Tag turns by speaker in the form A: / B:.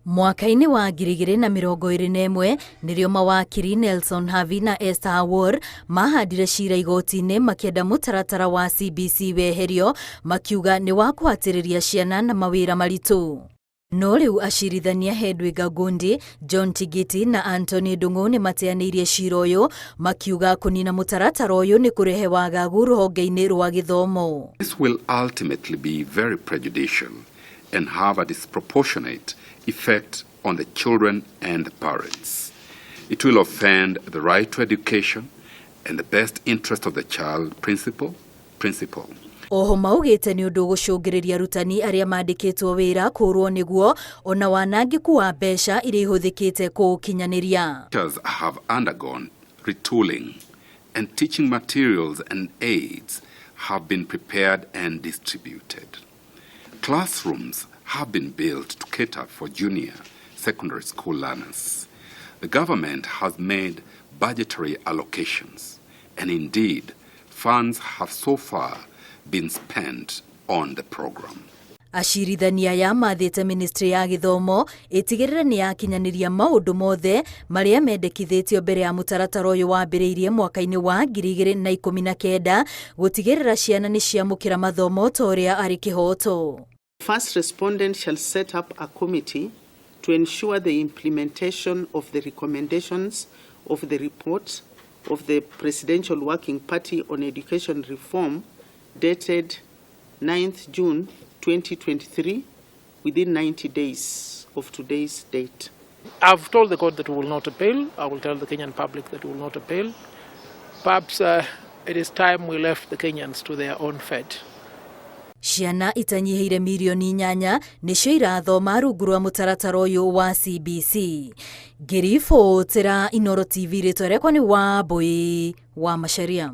A: Mwaka-inĩ wa 2021 nĩrĩo mawakiri Nelson Havi na Esther Awuor mahandire cira igoti-inĩ makĩenda mũtaratara wa CBC weherio, makiuga nĩ wa kũhatĩrĩria ciana na mawĩra maritũ. No rĩu acirithania Hedwig Agundi, John Tigiti na Anthony Ndung'u nĩ mateanĩirie cira ũyũ, makiuga kũnina mũtaratara ũyũ nĩ kũrehe wagagu rũhonge-inĩ rwa gĩthomo.
B: This will ultimately be very prejudicial and have a disproportionate effect on the children and the parents. It will offend the right to education and the best interest of the child principle.
A: Oho maugĩte nĩ ũndũ ũgũcũngĩrĩria arutani arĩa mandĩkĩtwo wĩra kũrwo nĩguo ona wanangĩku wa mbeca iria ihũthĩkĩte kũũkinyanĩria.
B: Teachers have undergone retooling, and teaching materials and aids have been prepared and distributed. Classrooms have been built to cater for junior secondary school learners. The government has made budgetary allocations, and indeed, funds have so far been spent on the program.
A: Acirithania aya mathĩte ministry ya gĩthomo ĩtigĩrĩre nĩ yakinyanĩria maũndũ mothe marĩa mendekithĩtio mbere ya mũtaratara ũyũ wambĩrĩirie mwaka-inĩ wa 2019 gũtigĩrĩra ciana nĩ ciamũkĩra mathomo ta ũrĩa arĩ kĩhoto.
C: First respondent shall set up a committee to ensure the implementation of the recommendations of the report of the Presidential Working Party on Education Reform dated 9th June 2023 within 90 days of today's date.
D: I've told the court that we will not appeal. I will tell the Kenyan public that we will not appeal. Perhaps it is time we left the Kenyans to their own fate.
A: Ciana itanyihĩire mirioni 8 nĩcio irathoma rungu rwa mũtaratara ũyũ wa CBC. Ngĩribotera Inooro TV, rĩtwa rĩakwa nĩ Wambui wa Macharia.